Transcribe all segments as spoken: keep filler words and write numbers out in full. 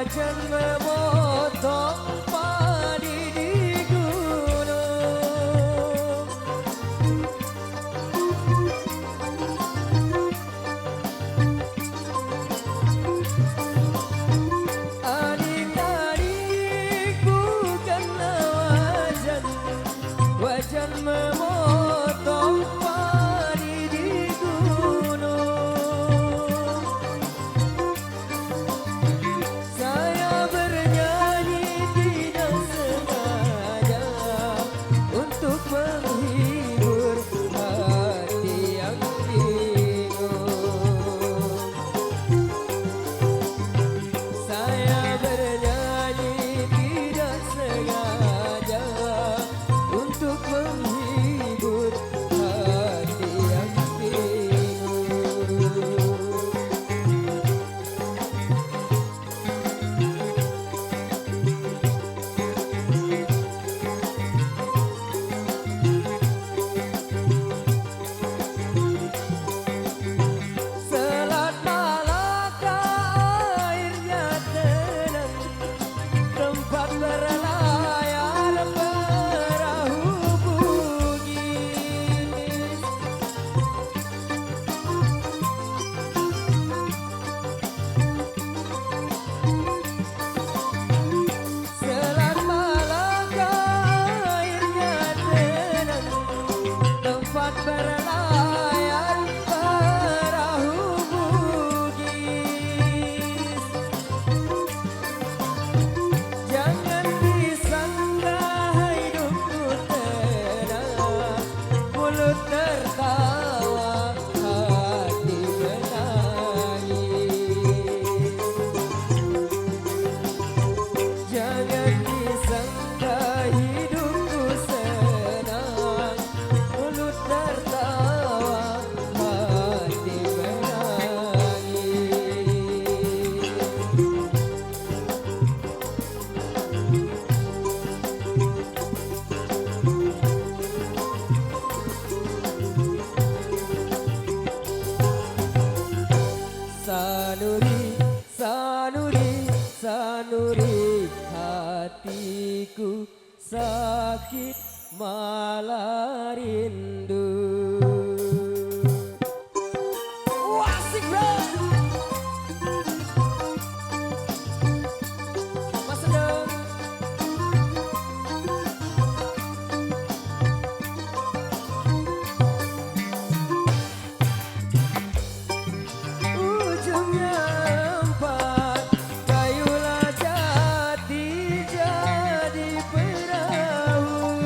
Hujan memotong padi di gunung. Adik-adik, bukanlah wajan, wajan memotong padi di gunung. Saya bernyanyi tidak sengaja untuk menghibur hati yang bingung. Saya bernyanyi tidak sengaja untuk menghibur hati yang bingung. Selat Malaka airnya tenang, tempat berlayar perahu Bugis. Selat Malaka airnya tenang, tempat berlayar perahu Bugis. Jangan disangka hidupku tenang, mulut tertawa, hati menangis. Jangan disangka hidupku senang, mulut tertawa, hati menangis. Sanuri, Sanuri, Sanuri, hatiku sakit malah rindu. Wah, asik, bro. Mas Sedang. Ujungnya empat, kayulah jati jadi perahu.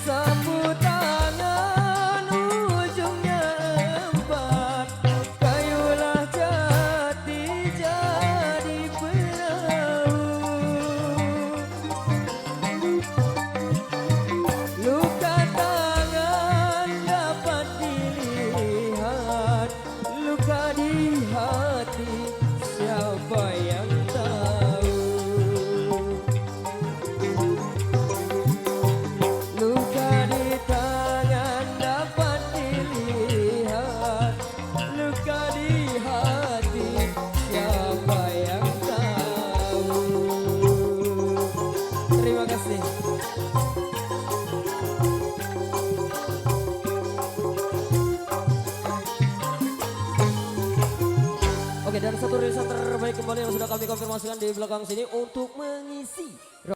Sapu tangan ujungnya empat, kayulah jati jadi perahu. Luka tangan dapat dilihat, luka di hati siapa yang tahu. Luka di tangan dapat dilihat, luka di hati siapa yang tahu. Terima kasih. Oke, dan satu rilisan terbaik kembali yang sudah kami konfirmasikan di belakang sini untuk mengisi